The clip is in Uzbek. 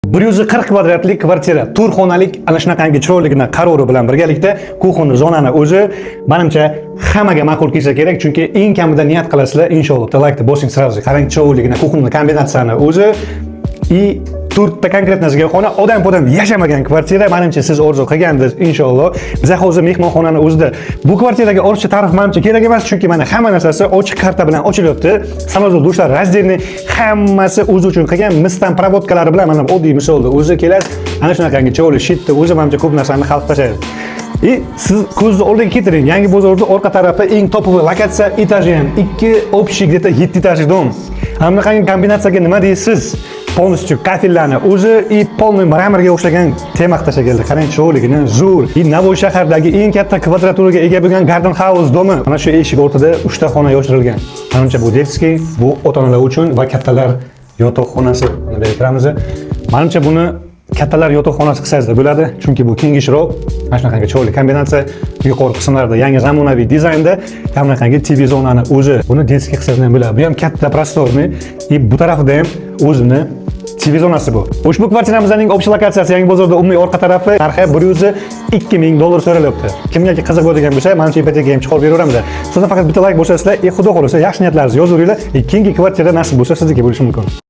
140 kvadratlik kvartira, to'rt xonalik, ana shunaqangi chiroyligina qarori bilan birgalikda кухонный zonani o'zi manimcha hammaga ma'qul kelsa kerak, chunki eng kamida niyat qilasizlar, inshaalloh, bitta laykni bosing сразу. Qarang, chiroyligina кухонный kombinatsiyani o'zi и to'rtta конкретно sizga xona, odam podam yashamagan kvartira, manimcha, siz orzu qilgandiz, inshaalloh. Biza hozir mehmonxonani o'zida. Bu kvartiraga ortiqcha ta'rif, manimcha, kerak emas, chunki mana hamma narsasi ochiq karta bilan ochilyapti. Санузел, dushlar раздельный, hammasi o'zi uchun qilgan, misdan проводка lari bilan. Mana oddiy misolda o'zi kelasiz, ana shunaqangi chiroyli щит ni o'zi, manimcha, ko'p narsani hal qilib tashlaydi. И siz ko'zni oldiga keltiring, Yangi bozorda orqa tarafda eng топовый lokatsiya, etaji ham ikki, общий где-то yetti этажный дом. Ana bunaqangi kombinatsiyaga nima deysiz? Полностью kafellarni o'zi и полный мрамор ga o'xshagan tema qilib tashlaganlar. Qarang, chiroyligini, zo'r. И Navoiy shahardagi eng katta kvadraturaga ega bo'lgan Garden House domi. Mana shu eshik o'rtada uchta xona yoshirilgan. Manimcha, bu детский, bu ota-onalar uchun va kattalar yotoqxonasi. Mana bu yerga kiramiz. Manimcha, buni kattalar yotoqxonasi qilsangizlar bo'ladi, chunki bu kengishroq. Mana shunaqangi chiroyli kombinatsiya, yuqori qismlarida yangi zamonaviy dizaynda mana bunaqangi TV zonani o'zi. Buni детский qilsangiz ham bo'ladi. Bu ham katta, просторный, и bu tarafida ham o'zini TV zonasi bu. Ushbu kvartiramizning общий lokatsiyasi Yangi bozorda, umumiy orqa tarafi, narxi 102 ming dollar so'ralyapti. Kimga qiziq bo'ladigan bo'lsa, manimcha, ipoteka ham chiqarib beraveramiz. Sizdan faqat bitta layk bosasizlar, и xudo xohlasa, yaxshi niyatlaringizni yozaveringlar, и keyingi kvartira, nasib bo'lsa, sizniki bo'lishi mumkin.